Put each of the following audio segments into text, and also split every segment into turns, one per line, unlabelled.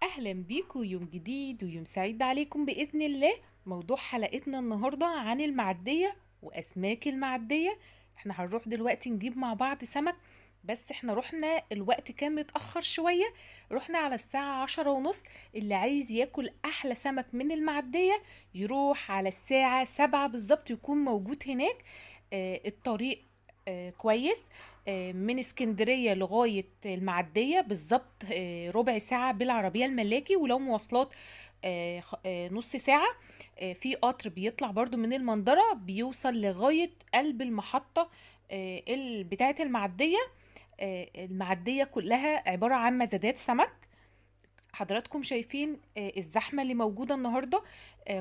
اهلا بيكم، يوم جديد ويوم سعيد عليكم باذن الله. موضوع حلقتنا النهارده عن المعدية واسماك المعدية. احنا هنروح دلوقتي نجيب مع بعض سمك، بس احنا رحنا الوقت كان متأخر شوية، رحنا على الساعة 10:30. اللي عايز ياكل احلى سمك من المعدية يروح على الساعة 7 بالظبط يكون موجود هناك. الطريق كويس، من اسكندرية لغاية المعدية بالظبط، ربع ساعة بالعربية الملاكي، ولو مواصلات نص ساعة. في قطر بيطلع برضو من المندرة بيوصل لغاية قلب المحطة بتاعة المعدية. المعدية كلها عبارة عن مزادات سمك. حضراتكم شايفين الزحمة اللي موجودة النهاردة،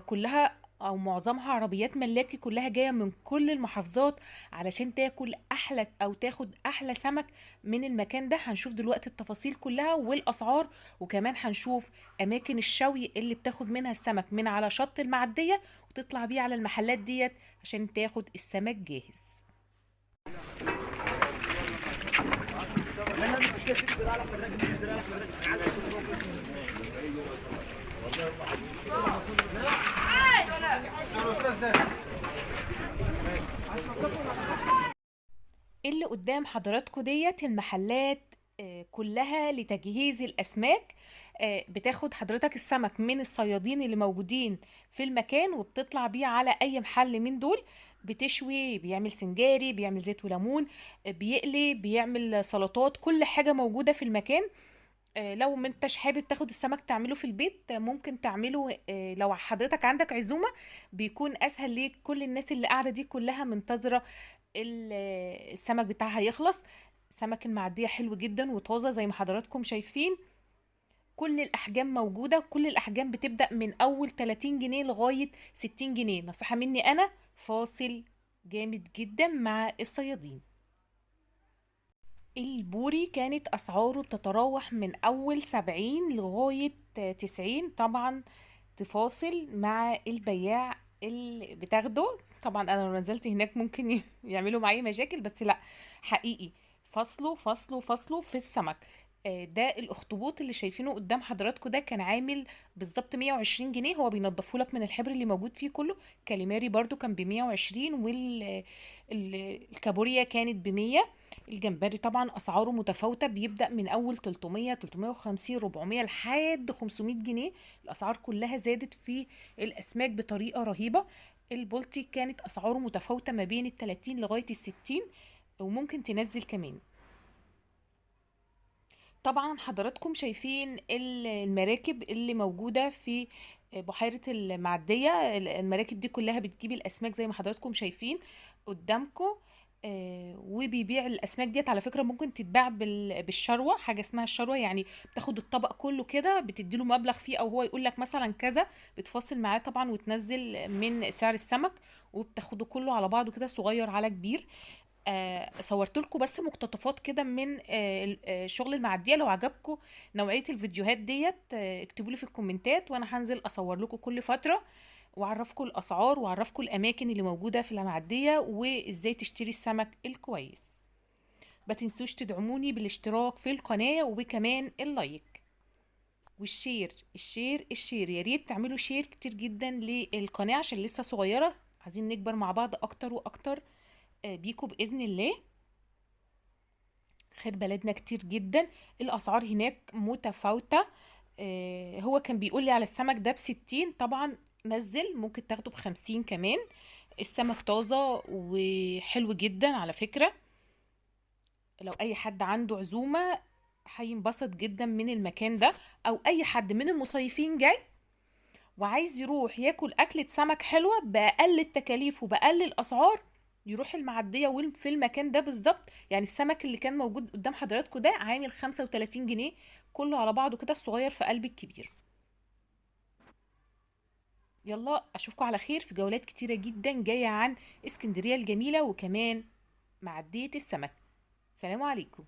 كلها او معظمها عربيات ملاكي، كلها جاية من كل المحافظات علشان تاكل احلى او تاخد احلى سمك من المكان ده. هنشوف دلوقتي التفاصيل كلها والاسعار، وكمان هنشوف اماكن الشوي اللي بتاخد منها السمك من على شط المعدية وتطلع بيه على المحلات ديت عشان تاخد السمك جاهز. اللي قدام حضراتكم ديت المحلات كلها لتجهيز الأسماك. بتاخد حضرتك السمك من الصيادين اللي موجودين في المكان وبتطلع بيه على أي محل من دول، بتشوي، بيعمل سنجاري، بيعمل زيت وليمون، بيقلي، بيعمل سلطات، كل حاجة موجودة في المكان. لو ما انتش حابب تاخد السمك تعمله في البيت، ممكن تعمله، لو حضرتك عندك عزومة بيكون أسهل ليك. كل الناس اللي قاعدة دي كلها منتظرة السمك بتاعها يخلص. سمك المعدية حلو جدا وطازة زي ما حضراتكم شايفين، كل الأحجام موجودة، كل الأحجام بتبدأ من أول 30 جنيه لغاية 60 جنيه. نصيحة مني أنا، فاصل جامد جدا مع الصيادين. البوري كانت أسعاره بتتراوح من أول 70 لغاية 90، طبعا تفاصل مع البياع اللي بتاخده. طبعا انا لو نزلت هناك ممكن يعملوا معايا مشاكل، بس لا حقيقي فصلوا فصلوا فصلوا في السمك. ده الاخطبوط اللي شايفينه قدام حضراتكم ده كان عامل بالظبط 120 جنيه، هو بينضفه لك من الحبر اللي موجود فيه كله. كاليماري برضو كان بمية وعشرين، والكابوريا كانت بمية. الجمبري طبعا اسعاره متفاوتة، بيبدأ من اول 300، 350، 400 لحد 500 جنيه. الاسعار كلها زادت في الاسماك بطريقة رهيبة. البولتي كانت اسعاره متفاوتة ما بين التلاتين لغاية الستين، وممكن تنزل كمان. طبعا حضراتكم شايفين المراكب اللي موجودة في بحيرة المعدية. المراكب دي كلها بتجيب الأسماك زي ما حضراتكم شايفين قدامكم، وبيبيع الأسماك ديت. على فكرة ممكن تتباع بالشروة، حاجة اسمها الشروة، يعني بتاخد الطبق كله كده بتديله مبلغ فيه، أو هو يقول لك مثلا كذا، بتفاصل معاه طبعا وتنزل من سعر السمك، وبتاخده كله على بعضه كده صغير على كبير. صورت لكم بس مقتطفات كده من شغل المعدية. لو عجبكم نوعية الفيديوهات ديت، اكتبوا لي في الكومنتات، وانا هنزل اصور لكم كل فترة واعرفكم الاسعار واعرفكم الاماكن اللي موجودة في المعدية وازاي تشتري السمك الكويس. ما تنسوش تدعموني بالاشتراك في القناة وكمان ال like وال share، ال share، ال share. يا ريت تعملوا share كتير جدا للقناة عشان لسه صغيرة، عايزين نكبر مع بعض اكتر واكتر، بيكو بإذن الله. خير بلدنا كتير جدا، الأسعار هناك متفاوتة. هو كان بيقول لي على السمك ده ب60، طبعا نزل ممكن تاخده ب50 كمان. السمك طازة وحلو جدا على فكرة، لو أي حد عنده عزومة هينبسط جدا من المكان ده، أو أي حد من المصيفين جاي وعايز يروح ياكل أكلة سمك حلوة بأقل التكاليف وبأقل الأسعار يروح المعدية في المكان ده بالظبط. السمك اللي كان موجود قدام حضراتكم ده عامل 35 جنيه كله على بعضه كده، الصغير في قلب الكبير. يلا اشوفكم على خير في جولات كتيرة جدا جاية عن اسكندرية الجميلة وكمان معدية السمك. سلام عليكم.